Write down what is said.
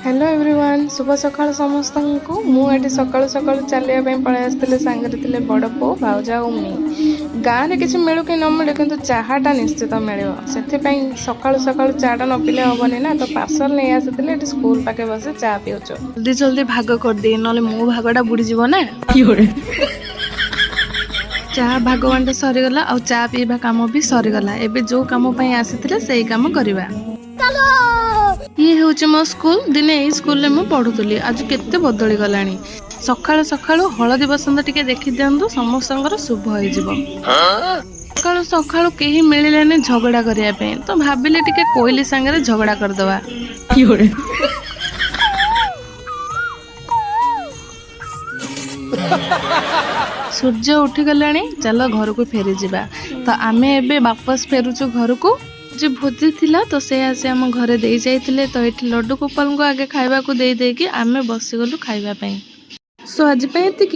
Hello everyone, ଶୁଭ ସକାଳ ସମସ୍ତଙ୍କୁ। ମୁଁ ଏଠି ସକାଳୁ ସକାଳୁ ଚାଲିବା ପାଇଁ ପଳେଇ ଆସିଥିଲି। ସାଙ୍ଗରେ ଥିଲେ ବଡ଼ ପୁଅ, ଭାଉଜ ଆଉ ମି। ଗାଁରେ କିଛି ମିଳୁ କି ନ ମିଳୁ, କିନ୍ତୁ ଚାହାଟା ନିଶ୍ଚିତ ମିଳିବ। ସେଥିପାଇଁ ସକାଳୁ ସକାଳୁ ଚାଟା ନ ପିଇଲେ ହେବନି ନା। ତ ପାର୍ସଲ ନେଇ ଆସିଥିଲେ, ଏଠି ସ୍କୁଲ ପାଖେ ବସି ଚା ପିଉଛୁ। ଜଲ୍ଦି ଜଲ୍ଦି ଭାଗ କରିଦିଏ, ନହେଲେ ମୋ ଭାଗଟା ବୁଡ଼ିଯିବ ନା। ଚା ଭାଗ ବାଣ୍ଟ ସରିଗଲା ଆଉ ଚା ପିଇବା କାମ ବି ସରିଗଲା। ଏବେ ଯୋଉ କାମ ପାଇଁ ଆସିଥିଲେ, ସେଇ କାମ କରିବା। ଇଏ ହେଉଛି ମୋ ସ୍କୁଲ। ଦିନେ ଏଇ ସ୍କୁଲରେ ମୁଁ ପଢୁଥିଲି। ଆଜି କେତେ ବଦଳି ଗଲାଣି। ସକାଳୁ ସକାଳୁ ହଳଦୀ ବସନ୍ତ ଟିକେ ଦେଖିଦିଅନ୍ତୁ, ସମସ୍ତଙ୍କର ଶୁଭ ହେଇଯିବ। ସକାଳୁ ସକାଳୁ କେହି ମିଳିଲେନି ଝଗଡ଼ା କରିବା ପାଇଁ, ତ ଭାବିଲେ ଟିକେ କୋଇଲି ସାଙ୍ଗରେ ଝଗଡ଼ା କରିଦବା। 有人， ସୂର୍ଯ୍ୟ ଉଠିଗଲାଣି, ଚାଲ ଘରକୁ ଫେରିଯିବା। ତ ଆମେ ଏବେ ବାପସ ଫେରୁଛୁ ଘରକୁ। ଯେ ଭୋଜି ଥିଲା, ତ ସେ ଆସି ଆମ ଘରେ ଦେଇ ଯାଇଥିଲେ। ତ ଏଠି ଲଡୁ ଗୋପାଳଙ୍କୁ ଆଗେ ଖାଇବାକୁ ଦେଇ ଦେଇକି ଆମେ ବସିଗଲୁ ଖାଇବା ପାଇଁ। ସୋ ଆଜି ପାଇଁ ଏତିକି।